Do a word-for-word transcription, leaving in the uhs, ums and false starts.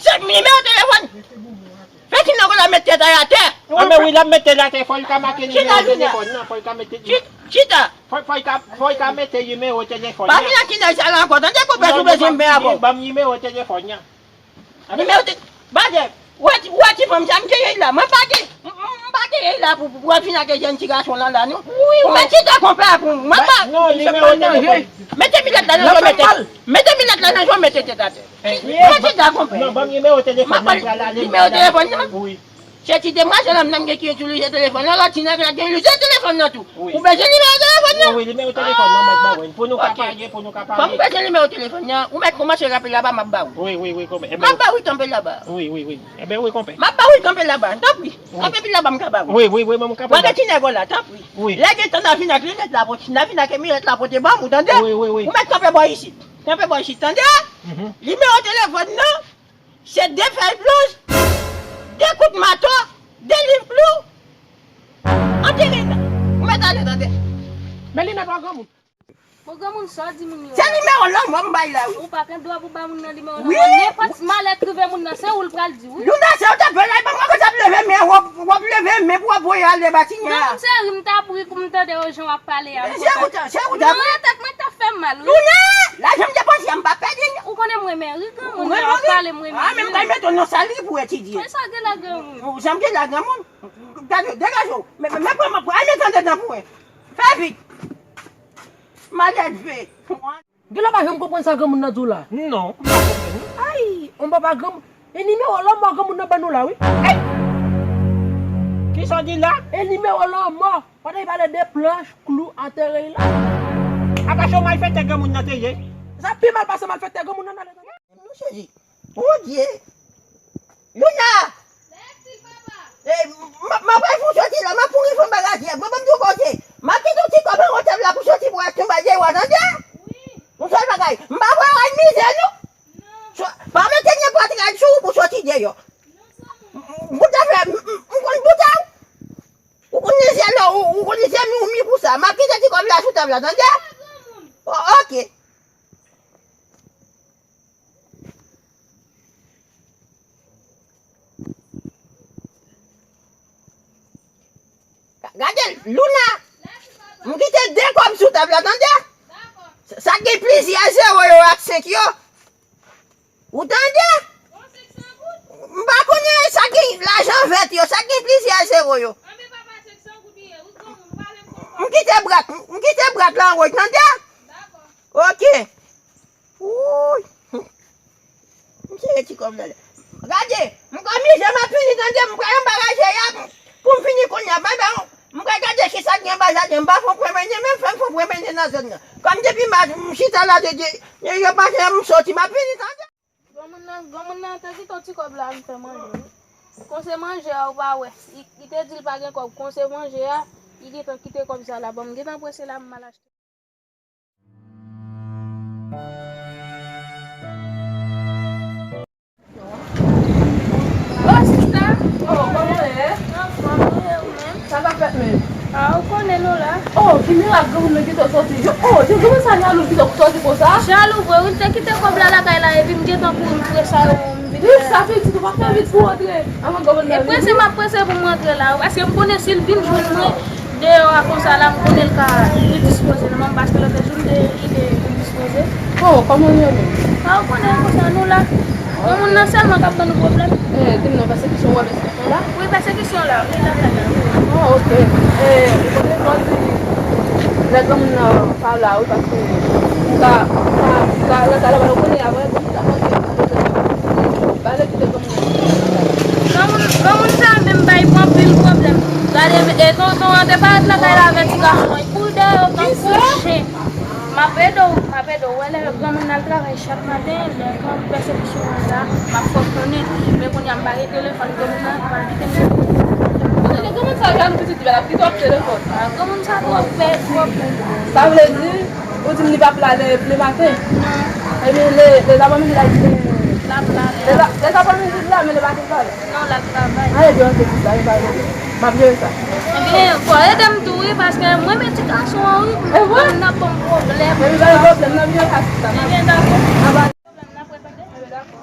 se nimewo telefòn. Fè ti nèg la met tèt a atè. A, men wi, l ap met tèt la atè, fò l ka make nimewo telefòn nan, fò l ka mete. Chita. Fò, fò l ka, fò l ka mete nimewo telefòn nan. Pa vin ak ti nèg sa la ankò, tande, konpè, si w bezwen m fè avè w. Ban m nimewo telefòn nan. Nimewo te, Badè, ou wè ti, ou wè ti fanm sa m te ye la, mwen pa te, m, m, m pa te ye la pou, pou, pou w ap vin ak jèn ti gason lan la, non. Ou mèt chita konpè pou mwen, pa. Non, nimewo telefòn. Mete minèt la nan zye w, mete, mete minèt la nan zye w, mete tèt atè. Mwen chita konpè. Non, ban m nimewo telefòn nan, m pral ale, nimewo telefòn nan? Wi. Se ti demwazèl la menm ki itilize telefòn nan, lòt ti nèg la ki itilize telefòn nan tou. Wi. Ou bezwen nimewo telefòn nan? Wi, wi, nimewo telefòn nan, mèt ba mwen. Pou nou ka pale, pou nou ka pale. Kòm ou bezwen nimewo telefòn nan, ou mèt kòmanse rape laba, m ap ba ou. Wi, wi, wi, konpè. M ap ba ou kanpe laba. Wi, wi, wi. Enben, wi, konpè. M ap ba ou kanpe laba, tanpri. Kanpe pi laba, m ka ba ou. Wi, wi, wi, mwen, m kanpe laba. Wè ti nèg la, tanpri. Wi. Lè gen tan n a vin ak linèt la pote, n a vin ak mirèt la pote ban m, ou tande? Wi, wi, wi. Ou mèt kanpe bò isit. Kanpe bò isit, tande? Mhm. Nimewo telefòn nan, se de fèy blanch, de kout mato, de liv klou, antere nan. Ou mèt ale tande. Men linèt pa granmoun. Bon, granmoun, sa w di moun yo. Se nimewo lanmò m bay la, wi. Ou pa gen dwa pou ba moun nan nimewo lanmò. Wi. Nenpòt malè k rive moun nan, se ou l pral di, wi. Luna, se ou t ap fè la, e pa mwen ki t ap leve men, w ap, w ap leve men pou w ap voye ale Batinyè. Granmoun, se ri m t ap ri kou m tande w jan w ap pale a. Se ou t ap, se ou t ap ri. Non, tèt mwen t ap fè m mal, wi. Luna! Lajan m depanse a, m pa pèdi l. Ou konnen m renmen ri granmoun, lè w ap pale m renmen ri. A, men m kay mete w nan sal wi pou w etidye. Men sa gen la granmoun. Ou, sa m gen la granmoun. Gade, degaje w. Men, men, men pran, pran, al met andedan pou mwen. Fè vit. Malèdve. Genlè w pa janm konprann sa granmoun nan di w la. Non, m pa konprann. Ay, on papa granmoun. E nimewo lanmò granmoun nan ban nou la, wi. Ay! Kisa w di la? E nimewo lanmò. Pandan li pale de planch, klou, antere l la. Apa se yon malfektè granmoun nan te ye? Sa pi mal pase malfektè granmoun nan ale tande. Nou sezi. Bondye! Luna! E, m, m, m ap al fè yon soti la, m ap kouri fè yon bagay yè. Mwen, ban m di w kote. M ap kite yon ti kòb anwo tab la pou soti pou achte yon bagay dèyè w a, tande? Yon sèl bagay. M pa vle w al mizè, non. So, pa mete nenpòt rad sou ou pou soti deyò. M, m, bout afè, m, m, m konn bout a w. Ou konn mizè lò, ou, ou konn mizè mi, ou mi pou sa. M ap kite ti kòb la sou tab la, tande? O, oke. Gade, Luna, m kite de kòb sou tab la, tande? Sa k gen plizyè zewo yo ak senk yo. Ou tande? M pa konnen sa k gen lajan vèt yo, sa k gen plizyè zewo yo. M kite brat, m kite brat la anwo, tande? Oke. Wouy. M sere ti kòb la. Gade, m kòm mizè m ap fini tande, m pral anba raje a pou m fini kounye a. Mwen, m pral gade kisa k gen anba jaden, m pa fè yon pwen mennen, men m fè m fè yon pwen mennen nan zòn nan. Kòm depi m, m chita la de, de, de, yo pa fè m soti, m ap fini tande. Granmoun nan, granmoun nan te kite yon ti kòb la, m fè manje, wi. Kon se manje a, ou pa wè. Li, li te di l pa gen kòb, kon se manje a, li gentan kite kòb sa la ban m. M gentan prese la, m al achte. Oh, sista! Oh, kòman w ye? Anfòm, wi, e ou menm? Sa k ap fèt menm? A, ou konnen nou la. Oh, ki mirak granmoun nan gentan soti. Yo, oh, yo, granmoun sa jalou, li gentan soti konsa? Jalou vre, wi, m te kite kòb la lakay la, epi m gentan kouri, m prese a, m vin la. Sa vle di nou pa fè vit pou antre anvan granmoun nan vini? E prese m ap prese pou m rantre la, wi, paske m konnen si l vin jwenn mwen, deyò a konsa la, m konnen l ka endispoze nan men m, paske lòt jou l te, li te endispoze. Oh, kòman w ye menm? A, ou konnen konsa nou la. Yon moun nan sèlman k ap ban nou pwoblèm. Eh, di m non, pèsekisyon w ap eksplike la? Wi, pèsekisyon la, wi, la, la, la. Oh, ok. Eh, ou konnen lè w di lè granmoun nan pa la, wi, paske ou ka, ou ka, ou ka, lè sa la, ou konnen apre, granmoun sa manke, pale ki de granmoun nan. Granmoun, granmoun sa menm bay pou anpil pwoblèm. Gade, e tonton an te parèt lakay la avèk ti gason, li kouri dèyè yo tankou chen. M ap ede w, m ap ede w. Wè lè granmoun nan al travay chak maten, lè granmoun pèsekisyon an la, m ap fè w konnen. Men kounye a m pa gen telefòn granmoun nan, m pa gen telefòn. Kote granmoun sa jalou pitit li, l ap kite w ak telefòn? Ah, granmoun sa twò fè, twò fè. Sa vle di, ou di m li p ap la lè, lè maten? Non. Ebyen, lè, lè lapremidi la, li gen. L ap la, lè, lè lapremidi la, men lè maten pa la. Non, l ap travay. Ay, ebyen, ok, sista, e pa pwoblèm. M ap jere sa. Ebyen, fò ede m tou, wi, paske mwen menm ti gason an, wi, e vre? Granmoun nan ban m pwoblèm. Ebyen, pa gen pwoblèm, n ap jere sa, sista. Ebyen, dakò. Pwoblèm nan, apre tande. Ebyen, dakò.